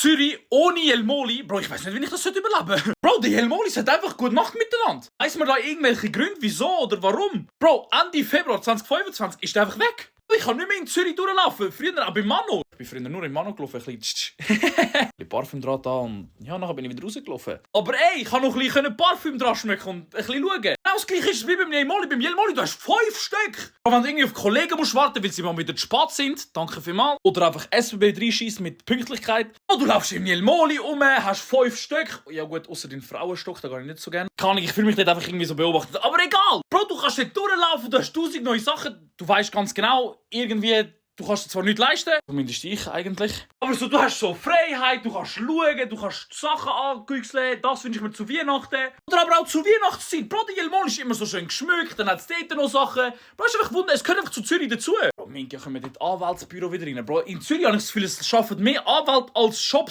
Zürich ohne Jelmoli, Bro, ich weiß nicht, wie ich das überleben sollte. Bro, die Jelmolis hat einfach gute Nacht miteinander. Weiss man da irgendwelche Gründe, wieso oder warum? Bro, Ende Februar 2025 ist der einfach weg. Ich kann nicht mehr in Zürich durchlaufen. Früher auch bei Mano. Ich bin früher nur in Mano gelaufen, ein bisschen Parfüm dran da und ja, nachher bin ich wieder rausgelaufen. Aber ey, ich kann noch ein bisschen Parfüm dran schmecken und ein bisschen schauen. Genau das gleiche ist es wie beim Jelmoli. Beim Jelmoli, du hast 5 Stück. Aber wenn du irgendwie auf Kollegen musst warten, weil sie mal wieder zu spät sind, danke vielmals. Oder einfach SBB reinschießt mit Pünktlichkeit. Und du laufst im Jelmoli rum, hast 5 Stück. Ja gut, außer den Frauenstock, da gehe ich nicht so gerne. Ich fühle mich nicht einfach irgendwie so beobachtet. Aber egal. Bro, du kannst nicht durchlaufen, du hast 1000 neue Sachen. Du weißt ganz genau, irgendwie, du kannst dir zwar nichts leisten, zumindest ich eigentlich. Aber so, du hast so Freiheit, du kannst schauen, du kannst Sachen angüchseln, das wünsche ich mir zu Weihnachten. Oder aber auch zu Weihnachtszeit. Bro, die Jelmoli ist immer so schön geschmückt, dann hat es dort noch Sachen. Bro, ist einfach Wunder, es gehört einfach zu Zürich dazu. Bro, Minke, kommen wir dort Anwaltsbüro wieder rein. Bro, in Zürich habe ich das Gefühl, es arbeiten mehr Anwälte als Shops.